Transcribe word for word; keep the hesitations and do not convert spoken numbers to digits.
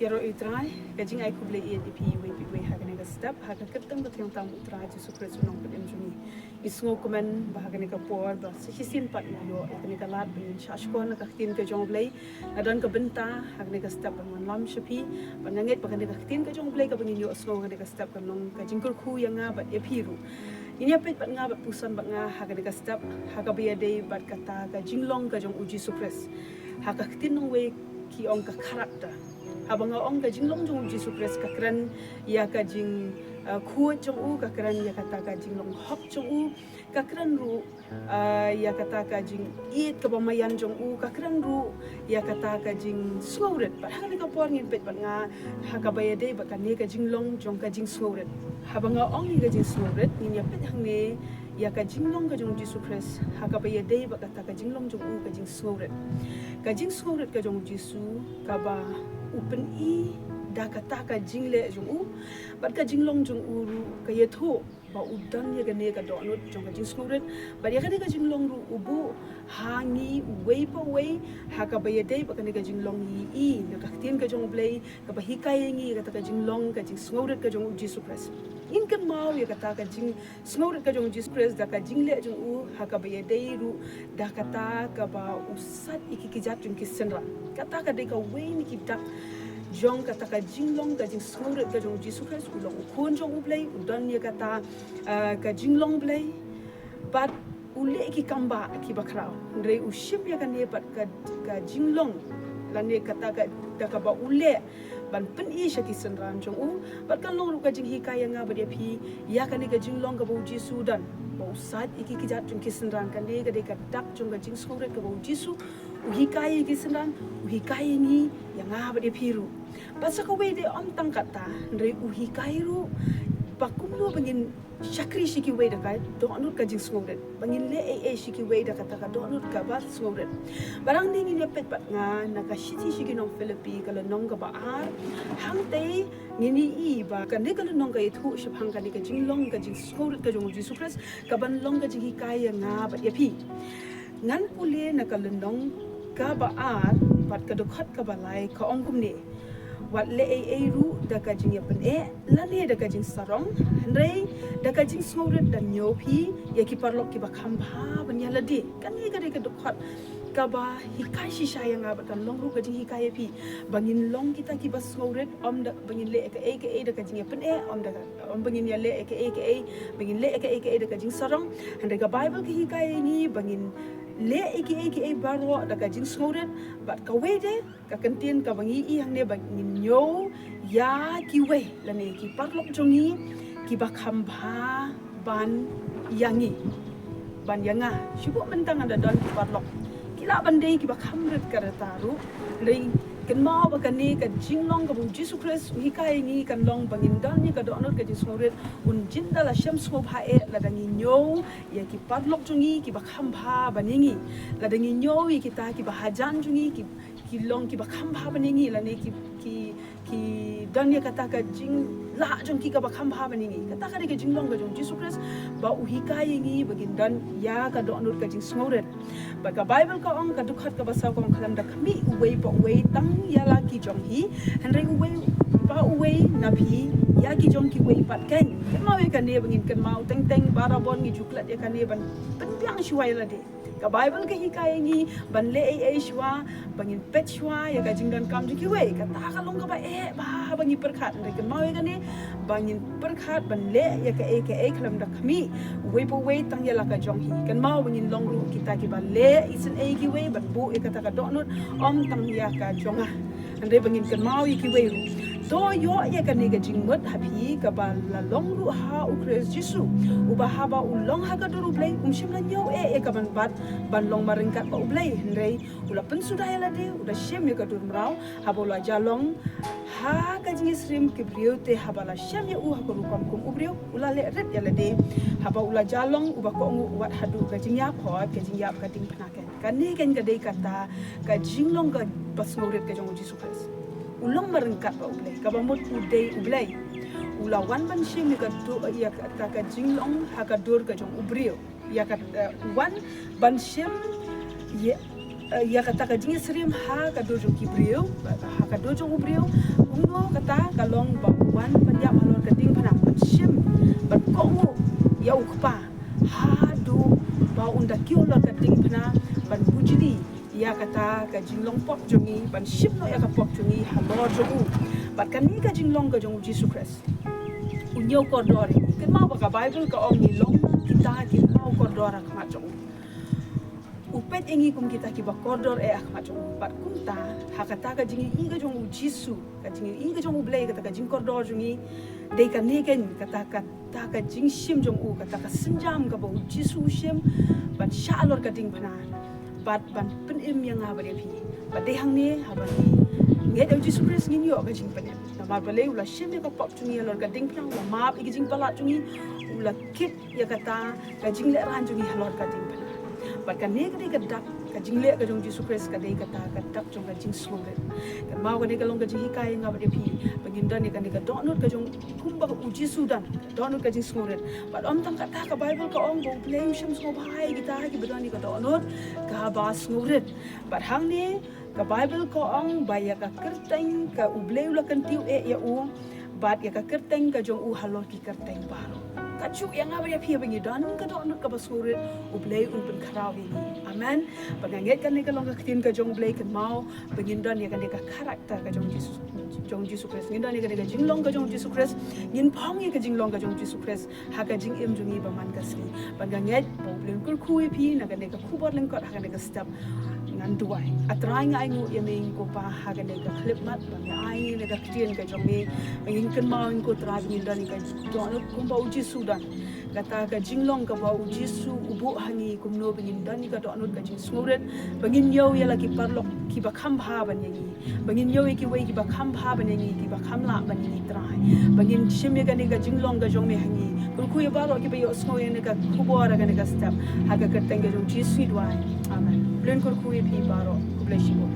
Ïaroh ïa U Trai, ka jingai khublei ïa phi iwei pa iwei ha kane ka step, ha ka kyrteng ka thiang tam U Trai Jisu Khrist u nongpynim jong ngi. Ngi sngewkmen ba ha kane ka por ba sa shisien pat ngi ïoh ïa kane ka lad ba ngin shah shkor na ka ktien ka jong U Blei. Nga don ka bynta ha kane ka step ban wanlam sha phi, bad nga ngeit ba kane ka ktien ka jong U Blei kaba ngin ïohsngew ha kane ka step kan long ka jingkyrkhu ïa nga bad ïa phi ruh. Ngin ïa peit bad nga bad puson bad nga ha kane ka step, ha kaba ïadei bad kata ka jinglong ka jong U Jisu Khrist. Ha ka ktien nongwei ki ong ka character. Haba nga ong ka jinglong jong U Jisu Khrist, ka kren ïa ka jing, uh, khuid jong u, ka kren ïa kata ka jinglong hok jong u, ka kren ruh, uh, ïa kata ka jingïeit kaba maïan jong u, ka kren ruh ïa kata ka jingsngewrit. Bad ha kane ka por ngin peit bad nga ha kaba ïadei bad kane ka jinglong jong ka jingsngewrit. Haba nga ong ïa ka jingsngewrit, ngin ïa peit hangne ïa ka jinglong ka jong U Jisu Khrist ha kaba ïadei bad kata ka jinglong jong u, ka jingsngewrit. Ka jingsngewrit ka jong U Jisu kaba u pyni da kata ka jingleh jong u bad ka jinglong jong u ruh ka ïathuh ba u don ïa kane ka dohnud jong ka jingsngewrit. Bad ïa kane ka jinglong ruh u buh ha ngi uwei pa uwei ha kaba ïadei bad kane ka jinglong, ngi i na ka ktien ka jong U Blei kaba hikai ïa ngi ïa kata ka jinglong ka jingsngewrit ka jong U Jisu Khrist. Ngin kynmaw ïa kata ka jingsngewrit ka jong U Jisu Khrist da ka jingleh jong u ha kaba ïadei ruh da kata kaba u sait ïa ki kjat jong ki synran. Kata ka dei kawei na ki dak jong kata ka jinglong ka jingsngewrit ka jong U Jisu Khrist. U long u khun jong U Blei, u don ïa kata, uh, ka jinglong Blei. Bad u leh ki kambah kiba khraw. Hynrei u shim ïa kane pat ka, ka jinglong lane kata ka, da kaba u leh ban pyni sha ki synran jong u. Bad kan long ruh ka jinghikai ïa nga bad ïa phi ïa kane ka jinglong kaba U Jisu u don, ba u sait ïa ki kjat jong ki synran. Kane ka dei ka dak jong ka jingsngewrit kaba U Jisu u hikai ïa ki synran, u hikai ïa ngi, ïa nga bad ïa phi ruh. Bad sa kawei de ym tang kata, hynrei u hikai ruh ba kumno ba ngin shakri sha kiwei da ka dohnud ka jingsngewrit, ba ngin leh ei ei sha kiwei da kata ka dohnud kaba sngewrit. Bad hangne ngin ïa peit bad nga na ka shithi sha ki nong Philippi, ka lynnong kaba ar. Hangtei ngin ïa i ba kane ka lynnong ka ïathuh shaphang kane ka jinglong ka jingsngewrit ka jong U Jisu Khrist, kaban long ka jinghikai ïa nga bad ïa phi. Ngan pule na ka lynnong kaba ar bad ka dkhot kaba lai, ka ong kumne: Wat leh ei ei ruh da ka jingïapyneh lane da ka jingsarong, hynrei da ka jingsngewrit da ñiew phi ïa ki paralok kiba kham bha ban ïa lade. Kane ka dei ka dkhot kaba hikai shisha ïa nga bad kan long ruh ka jinghikai ïa phi, ba ngin long kita kiba sngewrit, ym da ba ngin leh kaei kaei da ka jingïapyneh, ym da ka, ym ba ngin ïa leh kaei kaei, ba ngin leh kaei kaei da ka jingsarong. Hynrei ka Baibl ka hikai ïa ngi ba ngin leh ïa kiei kiei baroh da ka jingsngewrit. Bad kawei de, ka kyntien kaba ngi i hangne ba ngin ñiew ïa kiwei lane ki paralok jong ngi kiba kham bha ban ïa ngi, ban ïa nga. Shu buh mynta ngan da don ki paralok, ki lah ban dei kiba kham rit ka rta ruh. Hynrei kynmaw ba kane ka jinglong kaba U Jisu Khrist u hikai ïa ngi kan long ba ngin don ïa ka dohnud ka jingsngewrit. Un jin da la shem sngewbha eh lada ngi ñiew ïa ki paralok jong ngi kiba kham bha ban ïa ngi, lada ngi ñiew ïa kita kiba hajan jong ngi ki, ki long kiba kham bha ban ïa ngi, lane ki, ki, ki don ïa kata ka jinglah jong ki kaba kham bha ban ïa ngi. Kata ka dei ka jinglong ka jong U Jisu Khrist ba u hikai ïa ngi ba ngin don ïa ka dohnud ka jingsngewrit. Bad ka Baibl ka ong, ka dkhot kaba saw ka ong, khlem da khmih uwei pa uwei tang ïa la ki jong hi, hynrei uwei pa uwei na phi ïa ki jong kiwei pat keiñ. Kynmaw ïa kane ba ngin kynmaw teng teng, barabor ngi ju klet ïa kane ban pynbiang shuwa ïa lade. Ka Baibl ka hikai ïa ngi ban leh ei ei shuwa, ba ngin peit shuwa ïa ka jingdonkam jong kiwei. Kata ka long kaba eh bha ba ngi pyrkhat, hynrei kynmaw ïa kane ba ngin pyrkhat ban leh ïa kaei kaei khlem da khmih uwei pa uwei tang ïa la ka jong hi. Kynmaw ba ngin long ruh kita kiba leh isynei ïa kiwei ban buh ïa kata ka dohnud, ym tang ïa ka jong nga, hynrei ba ngin kynmaw ïa kiwei ruh. To ïoh ïa kane ka jingmut ha phi kaba la long ruh ha U Khrist Jisu, uba haba u long ha ka dur U Blei um shym la ñiew eh ïa ka ban bat ban long marryngkat bad U Blei, hynrei u la pynsuda ïa lade, u da shim ïa ka dur mraw. Haba u la jia long ha ka jingïasyriem ki briew, te haba la shem ïa u ha ka rukom kum u briew, u la leh rit ïa lade. Haba u la jia long uba kohnguh wat haduh ka jingïap, hooid, ka jingïap ka diengphna keiñ. Kane keiñ ka dei kata ka jinglong kaba sngewrit ka jong U Jisu Khrist. U long marryngkat bad U Blei, kaba mut u dei U Blei. U la wan ban shim ïa ka dur, ïa kata ka jinglong ha ka dur ka jong u briew. Ïa ka, eh, wan ban shim ïa, eh, ïa kata ka jingïasyriem ha ka dur jong ki briew, ha ka dur jong u briew, kumno kata ka long ba u wan ban ïap halor ka diengphna, ban shim, ban kohnguh ïa u Kpa, haduh ba un da kiew halor ka diengphna, ban bujli ïa kata ka jinglong pop jong ngi, ban shim noh ïa ka pop jong ngi halor jong u. Bad kane ka jinglong ka jong u Jisu Khrist, u ñiew kordor ïa ngi. Kynmaw ba ka Baibl ka ong ngi long kita kiba ñiew kordor ha khmat jong u. U peit ïa ngi kum kita kiba kordor eh ha khmat jong u. Bad kumta, ha kata ka jingïohi ka jong u Jisu, ka jingïohi ka jong u Blei, kata ka jingkordor jong ngi, dei kane keiñ, kata, kata ka jingshim jong u, kata ka sienjam kaba u Jisu u shim, ban shah halor ka diengphna, bad ban pynim ïa nga bad ïa phi. Bad dei hangne, haba ngi ngeit ïa u Jisu Khrist ngin ïoh ka jingpynim. Namar balei? U la shim ïa ka pop jong ngi halor ka diengphna, u la map ïa ka jingpalat jong ngi, u la kit ïa kata ka jinglehrain jong ngi halor ka diengphna. Bad kane ka dei ka dak, ka jingleh ka jong u Jisu Khrist, ka dei kata ka dak jong ka jingsngewrit. Kynmaw kane ka long ka jinghikai ïa nga bad ïa phi, ba ngin don ïa kane ka dohnud ka jong kumba u Jisu u don, dohnud ka jingsngewrit. Bad ym tang katta, ka Baibl ka ong ba u Blei u shym sngewbha ïa kita kiba don ïa ka dohnud kaba sngewrit. Bad hangne ka Baibl ka ong ba ïa ka kyrteng ka u Blei u la kyntiew eh ïa u, bad ïa ka kyrteng ka jong u halor ki kyrteng baroh. Kajuh ïa nga bad ïa phi, ba ngi don ka dohnud kaba sngewrit, u Blei un pynkhraw ïa ngi. Amen. Bad nga ngeit kane ka long ka ktien ka jong u Blei, kynmaw ba ngin don ïa kane ka character ka jong u Jisu, jong u Jisu Khrist. Ngin don ïa kane ka jinglong ka jong u Jisu Khrist. Ngin phong ïa ka jinglong ka jong u Jisu Khrist ha ka jingim jong ngi ba man ka sngi. Bad nga ngeit ba u Blei un kyrkhu ïa phi na kane ka khubor lyngkot ha kane ka step. Ngan duwai. A Trai, nga ainguh ïa me ko Pa ha kane ka khyllipmat, ba me ai ïa kane ka ktien ka jong me. Ba ngin kynmaw, ko Trai, ba ngin don ïa ka dohnud kumba u Jisu u don. Kata ka jinglong kaba u Jisu u buh ha ngi, kumno ba ngin don ïa ka dohnud ka jingsngewrit, ba ngin ïoh ïa la ki paralok kiba kham bha ban ïa ngi, ba ngin ïoh ïa kiwei kiba kham bha ban ïa ngi, kiba kham lah ban ïa ngi, Trai. Ba ngin shim ïa kane ka jinglong ka jong me ha ngi. Kyrkhu ïa baroh kiba ïohsngew ïa kane ka khubor ha kane ka step. Ha ka kyrteng ka jong u Jisu ngi duwai. Amen. Blei un kyrkhu ïa phi baroh. Khublei shibun.